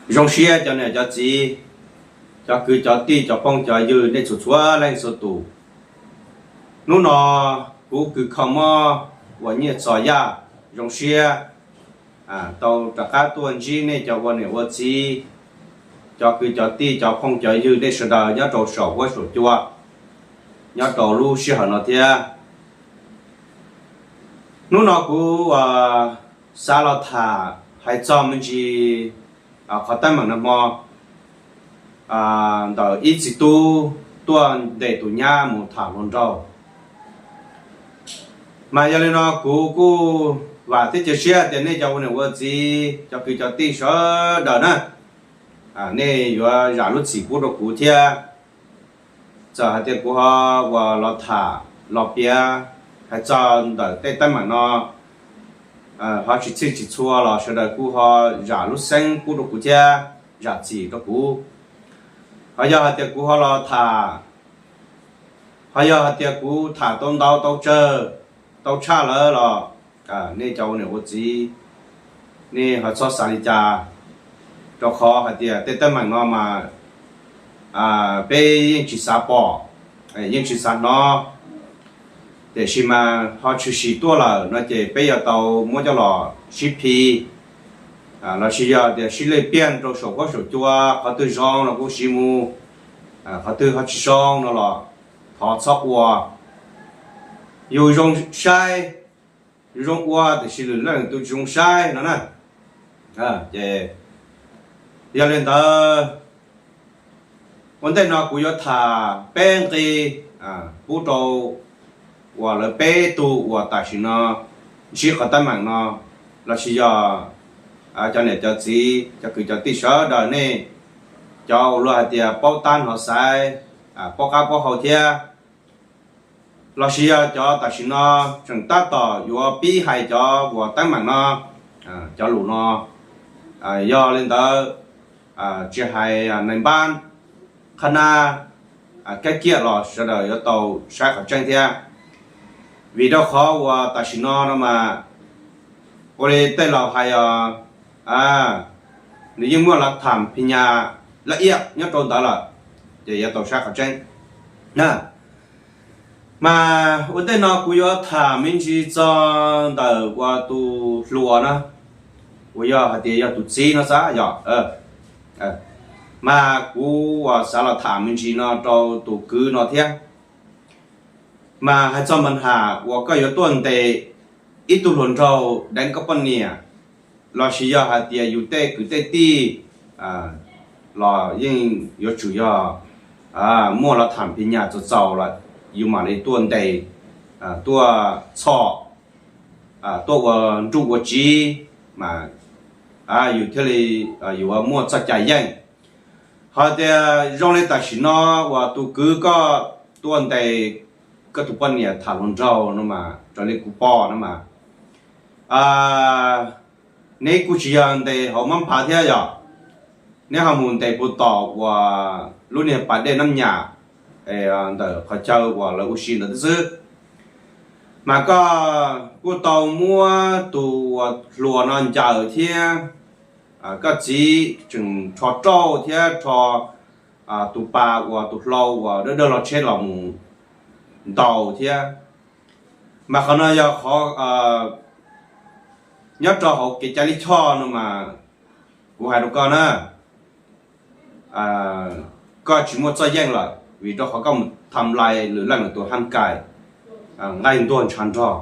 Zoo siab cov niam cov txiv, cov kwv cov tij, cov phooj cov ywg, nej txhua txhua leej txhua tus. Hnub no kuv kws kho mob uas Nyiaj Txos Yaj zoo siab tau rov qab tuaj ntsib nej cov ua niam ua txiv, cov kwv cov tij, cov phooj cov ywg, nej sawv daws nyob rau saum huab saum cua, nyob rau lub sij hawm no thiab. Hnub no kuv xav los tham hais txog me ntsis qhov teeb meem nag hmo ntawm ib txiv tub tuaj ntes tus nyab mus tham hluas nraug. Mas yog li no kuv kuj vam thiab cia siab tias nej cov ua niam ua txiv, cov kwv cov tij sawv daws na, nej yuav zam lub txim pub rau kuv thiab. Txawm hais tias kuv ho uas los tham los piav hais txog ntawm tej teeb meem no ho tsis txhij tsis txhua los sawv daws kuj ho zam lub xeeb pub rau kuv thiab, zam txim rau kuv. Ho yog hais tias kuv ho los tham, ho yog hais tias kuv tham tau ntau tau tsawg tau tshaj lawm los nej cov ua niam ua txiv, nej ho txhob xav li cas, rau qhov hais tias tej teeb meem no mas peb yeej tsis xav pom, yeej tsis xav hnov, tiam sis mas ho tshwm sim tuaj lawm no ces peb yuav tau muab coj los sib phiv, lossis yog tias sib lej piag rau saum huab saum cua, qhov twg zoo los kuj siv mus, qhov twg ho tsis zoo no los thov txhob ua. Yus zoo saib, yus zoo ua tiam sis lwm leej tus tsis zoo saib no na. Ces yog li ntawd, ua ntej no kuv yuav tham peb nqe pub rau uas lawv peb tug uas tam sim no ntsib qhov teeb meem no, lossis yog cov niam cov txiv, cov kwv cov tij sawv daws nej, cov uas luag hais tias paub tab hnov xaiv, paub qab paub hau thiab, lossis yog cov tam sim no tseem tab tom yuav pib hais cov uas teeb meem no, cov lus no, yog li ntawd tsis hais neeg npab, qhab nab, kab kiaj los sawv daws yuav tau saib qhov tseeb thiab. Vim rau qhov uas tam sim no no mas ua li tej laus hais os, nws yeej muaj lav tham phi nyas laj iaj nyob rau ntawd lawm, ces yuav tau saib qhov tseeb. Mas ua ntej no kuv yuav tham me ntsis txog ntawm uas tus hluas no, uas yog hais tias yog tus txiv no xav yog, mas kuv uas xav los tham me ntsis no rau tus kwv no thiab. Mas hais txog mas has uas koj yuav tuaj ntes ib tug hluas nraug deev koj poj niam, lossis yog hais tias yus tej kwv tej tij los yeej yuav tsum yog muaj lav tham phi nyas txaus txaus lawm, yus mam li tuaj ntes, tuaj txhom, tuaj ua nruj ua tsiv, mas yus thiaj li yuav muaj txoj cai yeej. Ho tias zoo li tam sim no uas tus kwv koj tuaj ntes koj tus poj niam tham hluas nraug no mas raws li kuv pom no mas, neb kuj tsis yog ntes hauv mab phav thiab yog, neb ho mus ntes puag tom uas lub niag pas dej Nab Nyas ntawm qhov chaw uas lawv ua si ntawd xwb. Mas koj kuj tau muab tus uas hluas no ncaws thiab, koj txiv tseem rho rauj thiab rho tus pas uas tus hlau uas dawb dawb los tsheb los mus ntaus thiab. Mas qhov no yog qhov nyob rau hauv kev cai lij choj no mas kuv hais rau koj na, koj tsis muaj txoj yeej lawm vim rau qhov koj mus tham lais lwm leej lwm tus ham kais, nqaij ntuag ntshav nrog,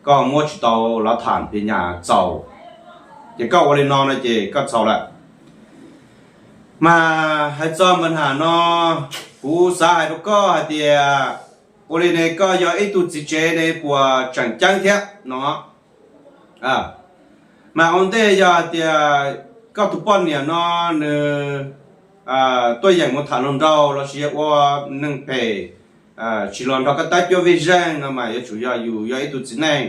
koj muab tsis tau lav tham phi nyas txaus, ces koj ua li no no ces koj txhaum lawm. Mas hais txog mas has no, kuv xav hais rau koj hais tias ua li ne koj yog ib tug txiv tsev ne puas tseem ceeb thiab no. Mas ua ntej yog hais tias koj tus poj niam no nws tuaj yeem mus tham hluas nraug lossis yog ua neeg phem tsis los nrog koj tab cuab vij zeej no mas yuav tsum yog yus yog ib tug txiv neej,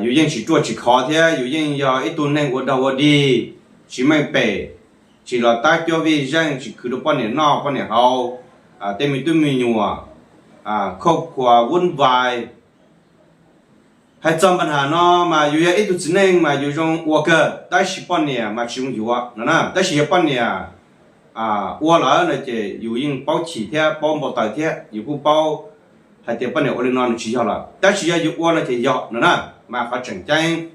yus yeej tsis ruaj tsis khov thiab yus yeej yog ib tug neeg ua dog ua dig, tsis meej pem, tsis los tab cuab vij zeej, tsis khwv rau poj niam noj poj niam haus, tej me tub me nyuam khauj khuas vuv vais, Hais txog npa nham no mas yus yog ib tug txiv neej mas yus zoo ua kawg, tab sis poj niam mas tsis zoo yuav no na. Tab sis yog poj niam ua lawm no ces yus yeej paub chim thiab paub npau taws thiab, yus kuj paub hais tias poj niam ua li no nws tsis yog lawm, tab sis yog yus ua no ces yog no na. Mas qhov tseem ceeb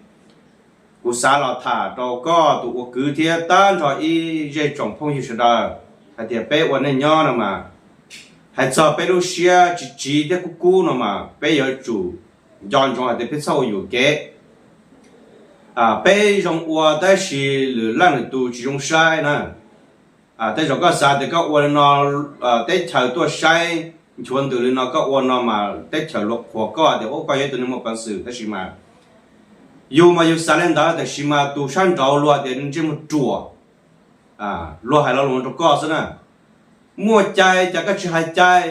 kuv xav los tham rau koj tus ua kwv thiab tag nrho ib zej tsoom phooj ywg sawv daws hais tias peb ua neej nyob no mas, hais txog peb lub siab tsis tsiv thiab kub kub no mas peb yuav tsum nco ntsoov hais tias peb txhob ua yuam kev. Peb zoo ua tab sis lwm leej lwm tus tsis zoo saib na. Tej zaum koj xav tias koj ua li no, teb chaws tuaj saib nchuav ntws li no koj ua no mas teb chaws luag qhuas koj tias ub koj yog ib tug neeg muaj peev xwm, tab sis mas yus mas yus xav li ntawd, tab sis mas tus sab nraud luag tias ntsej muag ruam, luag hais lo lus rau koj xwb na. Muaj cai cas koj tsis hais cai,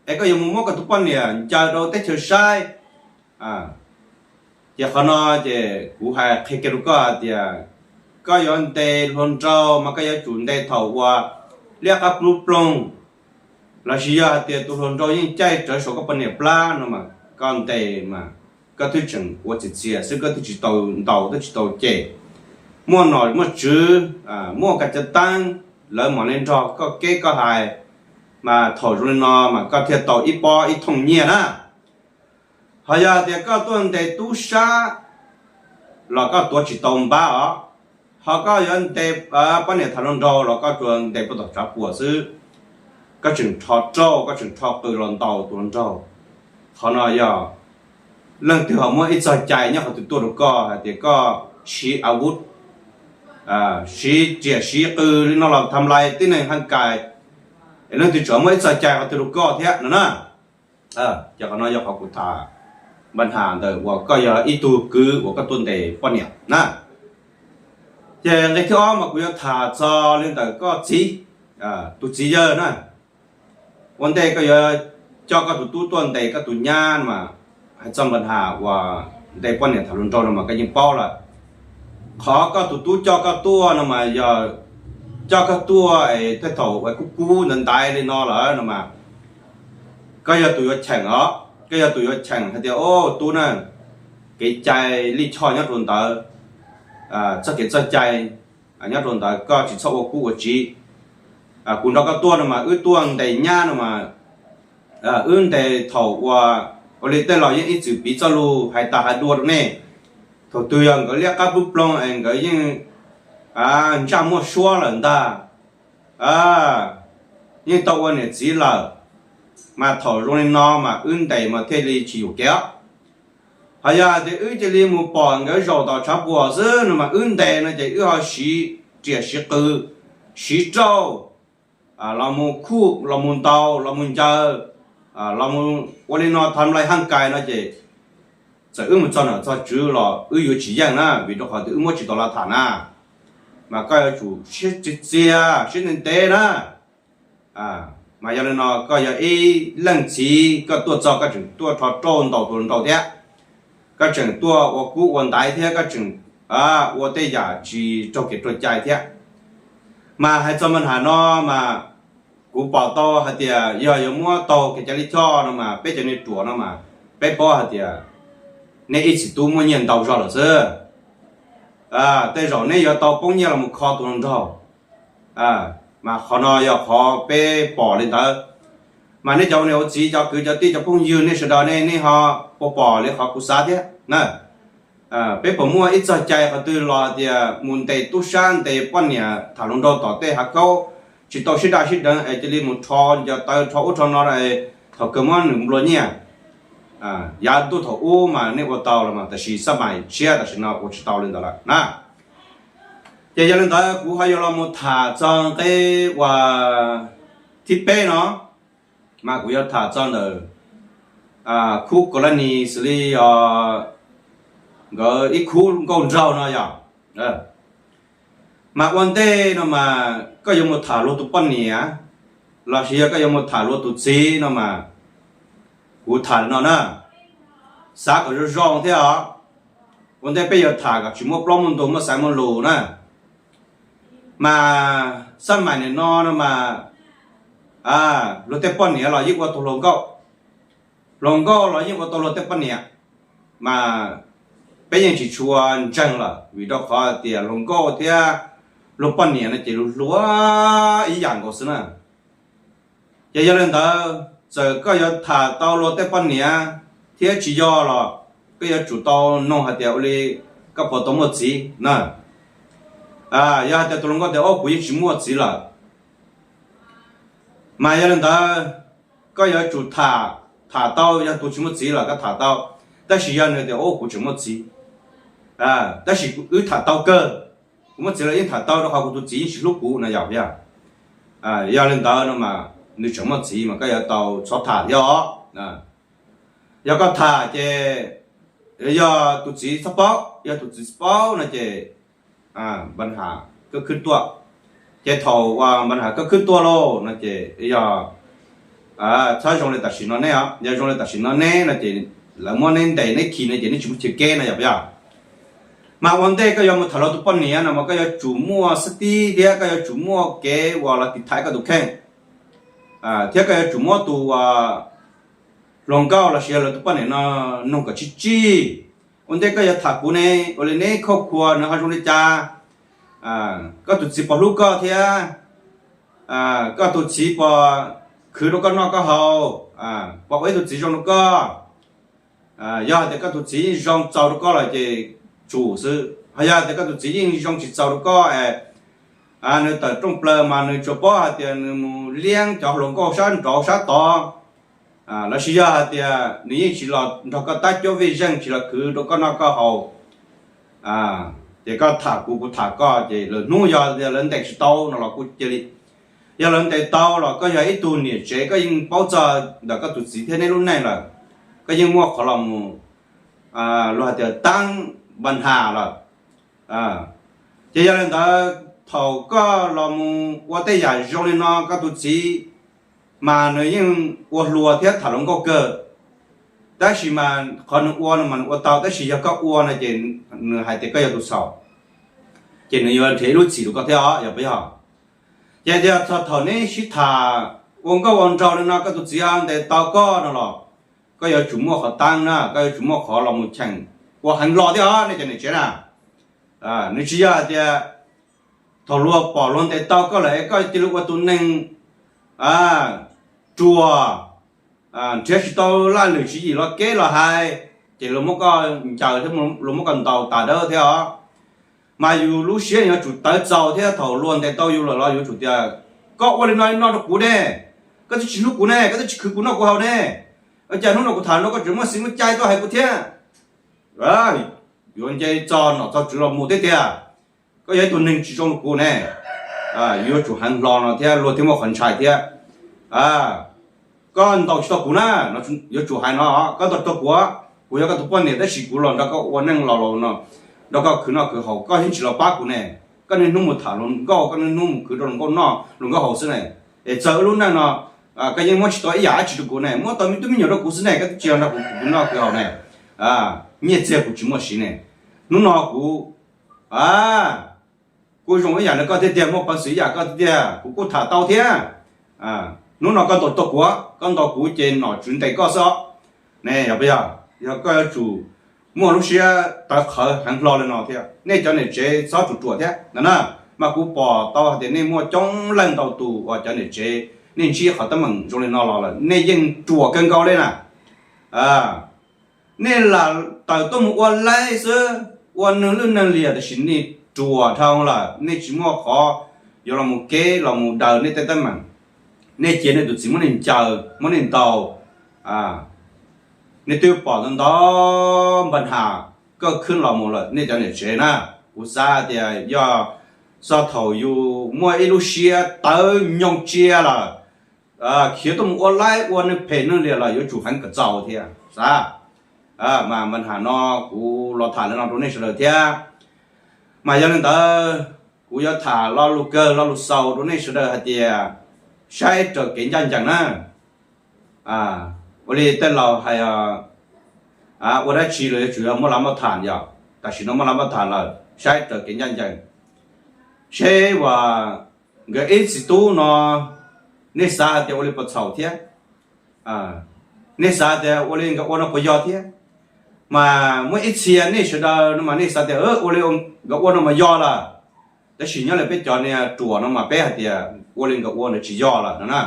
es koj yuav mus muab koj tus poj niam ncaws rau teb chaws saib. Ces qhov no ces kuv hais qhia kiag rau koj hais tias koj yuav ntes hluas nraug mas koj yuav tsum ntes thaum uas liab qab plub ploog, los sis yog hais tias tus hluas nraug yeej caij rawv saum koj poj niam plab no mas koj ntes mas koj twb tseem ua txiv txias xwb, koj twb tsis tau ntaus twb tsis tau cem. Muaj nom muaj tswv, muaj ka cav teeb, lawv mam li nrog koj keb koj hais, mas thaum zoo li no mas koj thiaj tau ib pob ib thooj nyiaj na. Ho yog tias koj tuaj ntes tub sab los koj tuav tsis tau npab os. Ho koj yuav ntes poj niam tham hluas nraug los koj tsuas ntes puag tom tshav puam xwb, koj tseem rho rauj koj tseem rho qws los ntaus tus hluas nraug. Qhov no yog leej twg ho muab ib txog cai nyob qhov twg tuaj rau koj hais tias koj siv a vuv, siv riam siv qws li no los tham lais tib neeg haj kais, es leej twg tseem muab ib txog cai qhov twg rau koj thiab no na. Ces qhov no yog qhov kuv tham npa nham ntawm uas koj yog ib tug kwv uas koj tuaj ntes poj niam na. Ces nqe thib ob mas kuv yuav tham txog li ntawm koj txiv, tus txiv yawg na. Ua ntej koj yuav coj koj tus tub tuaj ntes koj tus nyab no mas, hais txog npa nham uas ntes poj niam tham hluas nraug no mas koj yeej paub lawm. Qhov koj tus tub coj koj tuaj no mas yog coj koj tuaj es tej thaum uas kub kub ntawd ntaiv li no lawm no mas, koj yog tus yuav cheem os, koj yog tus yuav cheem hais tias, o, tub na, kev cai lij choj nyob rau ntawd, txoj kev txoj cai nyob rau ntawd koj tsis txhob ua kub ua tsiv. Kuv nrog koj tuaj no mas wb tuaj ntes nyab no mas, wb ntes thaum uas, ua li tej laus yeej ib txwm piv txoj lus hais tas hais dua rau nej, thaum twg yog nkawd liab qab plub ploog es nkawd yeej ntsaj muaj suab lawm ntag, yeej tau ua niam txiv lawm, mas thaum zoo li no mas wb ntes mas thiaj li tsis yuam kev os. Ho yog hais tias wb cia li mus pom nkawd zaum tom tshav puam xwb no mas wb ntes no ces wb ho siv riam siv qws, siv rauj, los mus khuj los mus ntaus los mus ncaws, los mus ua li no tham lais haj kais no ces txawm wb mus txog nom txog tswv los wb yuav tsis yeej na, vim rau qhov tias wb muab tsis tau los tham na. Mas koj yuav tsum siab txias txias siab ntev ntev na. Mas yog li no koj yog ib leej txiv koj tuaj txog koj tseem tuaj rho rauj ntaus tus hluas nraug thiab, koj tseem tuaj ua kub ua ntaiv thiab koj tseem ua tej yam tsis raug kev raug cai thiab. Mas hais txog npa nham no mas kuv pom tau hais tias yog yuav muab taug kev cai lij choj no mas peb cov niag ruam no mas peb paub hais tias nej ib txiv tub muaj nyiaj ntau zog lawm xwb. Tej zaum neb yuav tau poob nyiaj los mus kho tus hluas nraug. Mas qhov no yog qhov peb pom li ntawd. Mas nej cov niam ua txiv cov kwv cov tij cov phooj ywg nej sawv daws ne nej ho puas pom li qhov kuv xav thiab na? Peb puas muaj ib txog cai qhov twg los tias mus ntes tub sab ntes poj niam tham hluas nraug tom tej hav khaub tsis tau sib daj sib deev es cia li mus rho ncaws taw rho ub rho no, thaum kawg muab nws nplua nyiaj? Yav ntuj thaum ub mas nej ua tau los mas, tab sis xab mais tshiab tam sim no ua tsis tau li ntawd lawm na. Ces yog li ntawd kuv ho yuav los mus tham txog nqe uas thib peb no, mas kuv yuav tham txog ntawm khub kaus laj nis xws li os, nkawd ib khub nkauj nraug no yog. Mas ua ntej no mas koj yuav mus tham luag tus poj niam los sis yog koj yuav mus tham luag tus txiv no mas, kuv tham li no na, xav kom zoo zoo thiab os. Ua ntej peb yuav tham kom tsis muaj plaub muaj ntug muaj xaiv muaj lus na. Mas xab mais nim no no mas luag tej poj niam los yeej ua tau hluas nkauj, hluas nkauj los yeej ua tau luag tej poj niam. mas peb yeej tsis tshua ntseeg lawm, vim rau qhov tias hluas nkauj thiab luag poj niam no ces luag hluas ib yam nkaus xwb na. Ces yog li ntawd, txawm koj yuav tham tau luag tej poj niam thiab tsis yog los koj yuav tsum tau nug hais tias ua li koj puas tau muaj txiv na. Yog hais tias tus hluas nkauj tias, o, kuv yeej tsis muaj txiv lawm, mas yog li ntawd koj yuav tsum tham, tham tau, yog tus tsis muaj txiv los koj tham tau, tab sis yog nws tias, o, kuv tseem muaj txiv, tab sis wb tham tau kawg, kuv muaj txiv los yeej tham tau rau qhov kuv tus txiv yeej tsis hlub kuv no yog, yog, yog li ntawd no mas nws tseem muaj txiv mas koj yuav tau txhob tham thiab os. Yog koj tham ces yog tus txiv txhob paub, yog tus txiv txhob paub no ces npa has koj khwb tuaj. Ces thaum uas npa has koj khwb tuaj lauj no ces yog txhob zoo li tam sim no neb os, yog zoo li tam sim no neb no ces lawv muab neb ntes neb khi no ces neb tsis muaj chaw kev no yog puas yog? Mas ua ntej koj yuav mus tham luag tus poj niam no mas koj yuav tsum muaj xab tib thiab koj yuav tsum muaj kev uas los tiv thaiv koj tus kheej, thiab koj yuav tsum muab tus hluas nkauj los sis yog lawv tus poj niam no nug kom tsib tsib. Ua ntej koj yuav tham kuv ne, ua li neb khauj khuav nws ho zoo li cas, koj tus txiv puas hlub koj thiab koj tus txiv puas khwv rau koj noj koj haus, puas ua ib tug txiv zoo rau koj. Yog hais tias koj tus txiv yeej zoo txaus rau koj lawm ces tsum xwb, ho yog hais tias koj tus txiv yeej zoo tsis txaus rau koj es nws tawm rooj plaws mas nws tsuas paub hais tias nws mus liab cov hluas nkauj sab nraud sab tod, los sis yog hais tias nws yeej tsis los nrog koj tab cuab vij zeej, tsis los khwv rau koj noj koj haus, ces koj tham kuv kuv tham koj ces lwm hnub yog tias lawv ntes tsis tau no los kuj cia li. Yog lawv ntes tau los koj yog ib tug niam tsev koj yeej paub txog ntawm koj tus txiv thiab neb lub neej lawm, koj yeej muaj qhov los mus luag hais tias taab npa has lawm. Ces yog li ntawd thaum koj los mus ua tej yam zoo li no koj tus txiv mas nws yeej ua hluas thiab tham hluas nkauj kawg, tab sis mas qhov nws ua no mas nws ua tau, tab sis yog koj ua no ces nws hais tias koj yog tus xaum, ces nws yuav nrhiav ib lub txim rau koj thiab os, yog puas yog? Ces tias txog thaum neb sib tham ua nkauj ua nraug li no koj tus txiv ntes tau koj no los koj yuav tsum muaj qhov taab na, koj yuav tsum muaj qhov los mus cheem ua heev hlo thiab os nej cov niam tsev na. Nws tsis yog hais tias thaum luag pom luag ntes tau koj lawm es koj cia li ua tus neeg ruam, nrhiav tsis tau laj lwm tswv yim los keb los hais, ces luag muab koj ncaws thiab luag muab koj ntaus tas dawb thiab os. Mas yus lub siab yuav tsum tawv txaus thiab thaum luag ntes tau yus lawm los yuav tsum tias, koj ua li no li no rau kuv ne, koj twb tsis hlub kuv ne, koj twb tsis khwv kuv noj kuv haus ne, ua cas hnub no kuv tham no koj tseem muaj xis muaj cai tuaj hais kuv thiab? Yuav nce txog nom txog tswv los mus thiab tiag, koj yog ib tug neeg tsis zoo rau kuv ne. Yuav tsum heev hlo no thiab luag thiaj muaj qhov ntshai thiab. Koj ntaus tsis tau kuv na, yuav tsum hais no, koj ntaus tsis tau kuv, kuv yog koj tus poj niam tab sis kuv los nrog koj ua neej los no, nrog koj khwv noj khwv haus koj yeej tsis los pab kuv ne. Koj niaj hnub mus tham hluas nkauj, koj niaj hnub mus khwv rau hluas nkauj noj hluas nkauj haus xwb ne. Es txawm wb lub neej no koj yeej muab tsis tau ib yam dab tsi rau kuv ne, muab tau me tub me nyuam rau kuv xwb ne, koj twb tsis los nrog kuv khwv noj khwv haus ne. Nyiaj txiag kuv tsis muaj siv ne. Hnub no kuv kuj zoo ib yam li koj tiag tiag, muaj peev xwm ib yam koj tiag tiag, kuv kuj tham tau thiab. Hnub no koj ntaus tsis tau kuv, koj ntaus kuv ces nom tswv ntes koj xwb os. Ne yog puas yog? Yog koj yuav tsum muaj lub siab tawv qhawv heev hlo li no thiab. Nej cov niam tsev txhob ruam ruam thiab no na. Mas kuv pom tau hais tias nej muaj coob leej ntau tus uas cov niam tsev, nej ntsib qhov teeb meem zoo li no los lawm nej yeej ruam kawg nkaus li na. Nej lam tawm tuaj mus ua laib xwb, ua neeg lwj neeg liam tab sis nej ruam dhau lawm, nej tsis muaj qhov yuav los mus keb los mus daws nej tej teeb meem. Nej cia nej tus txiv muab nej ncaws muab nej ntaus. Nej twb pom ntau ntau npa has koj khwb los mus lawm nej cov niam tsev na. Kuv xav tias yog txog thaum yus muaj ib lub siab tawv nyoog tsiab lawm, khiav tuaj mus ua laib ua neeg phem neeg liam los yuav tsum heev kom txaus thiab xav. Mas npa has no kuv los tham li no rau nej sawv daws thiab. Mas yog li ntawd kuv yuav tham lo lus kawg lo lus xaus rau nej sawv daws hais tias saib raws kev ncaj ncees na. Ua li tej laus hais, ua dab tsi los yuav tsum yog muaj lab muaj tham yom. Tam sim no muaj lab muaj tham lawm, saib raws kev ncaj ncees, seb uas nkawd ib txiv tub no nej xav hais tias ua li puas txhaum thiab, nej xav tias ua li nkawd ua no puas yog thiab. Mas muaj ib txhia nej sawv daws no mas nej xav tias ua li nkawd ua no mas yog lawm, tab sis nyob li peb cov niag ruam no mas peb hais tias ua li nkawd ua ntawd tsis yog lawm no na.